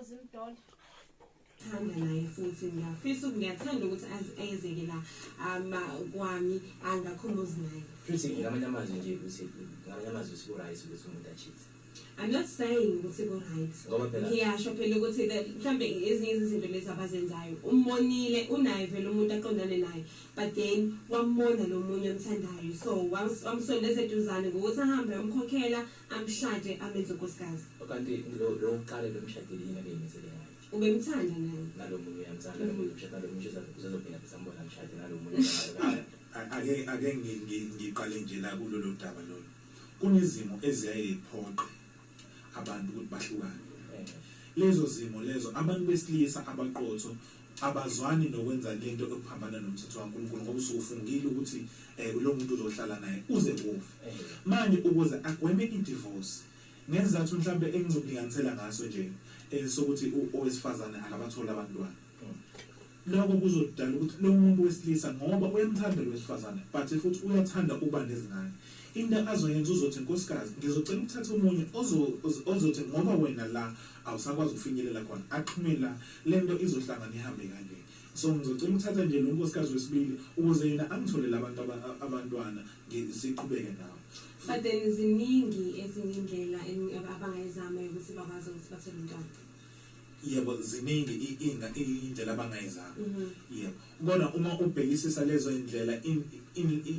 Zimdollar. Thanda naye futhi ngiyafisa, ngiyathanda ukuthi ezeke la kwami angakhumuzi naye. Futhi ngamanye amazwi nje ukuthi, ngamanye amazwi uthi ku-right ukuthi umuntu a-cheat? I'm not saying ukuthi ku-right. Ngoba phela Ngiyasho phela ukuthi mhlambe ezinye izinto lezi abazenzayo, umbonile unaye vele umuntu aqondane naye, but then wambona lo munye amthandayo, so wamsondeza eduzane ngokuthi ahambe amkhokhela, amshade, amenze unkosikazi. Kanti lo uqale lo mshadile yini abeyimisele ngayo? Ubemthanda naye. Nalo munye uyamthanda, lo munye umshada, nalo munye uzozophinda futhi ambona, amshade nalo munye. Ake ngiqale nje la kulolu daba lolu. Kunezimo eziyaye ziphoqe abantu ukuthi bahlukane. Lezo zimo lezo, abantu besilisa abaqotho abazwani nokwenza lento ekuphambana nomthetho kaNkulunkulu, ngoba usufungile ukuthi lo muntu uzohlala naye uze kufe. Manje ukuze agweme i-divorce, ngezathu mhlambe engizokulinganisela ngaso nje sokuthi owesifazane akabathola abantwana, lokho kuzodala ukuthi lo muntu wesilisa, ngoba uyamthanda lo wesifazane but futhi uyathanda ukuba nezingane, into azoyenza uzothi, "Nkosikazi, ngizocela ukuthatha omunye ozothi ngoba wena la awusakwazi ukufinyelela khona, axhume la, lento izohlangana ihambe kanje. So ngizocela ukuthatha nje lo nkosikazi wesibili ukuze yena angitholele abantu abantwana, siqhubeke nawo." But then ziningi ezinye indlela abangayizama ukuthi bakwazi ukuthi bathole umntwana. Yebo, ziningi indlela abangayizama. Yebo, kodwa uma ubhekisisa lezo indlela,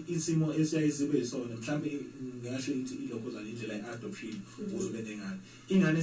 isimo esiyaye sibe yisona, mhlawumbe ngingasho ithi ilokhozana indlela ye-adoption ukuze ube nengane, ingane.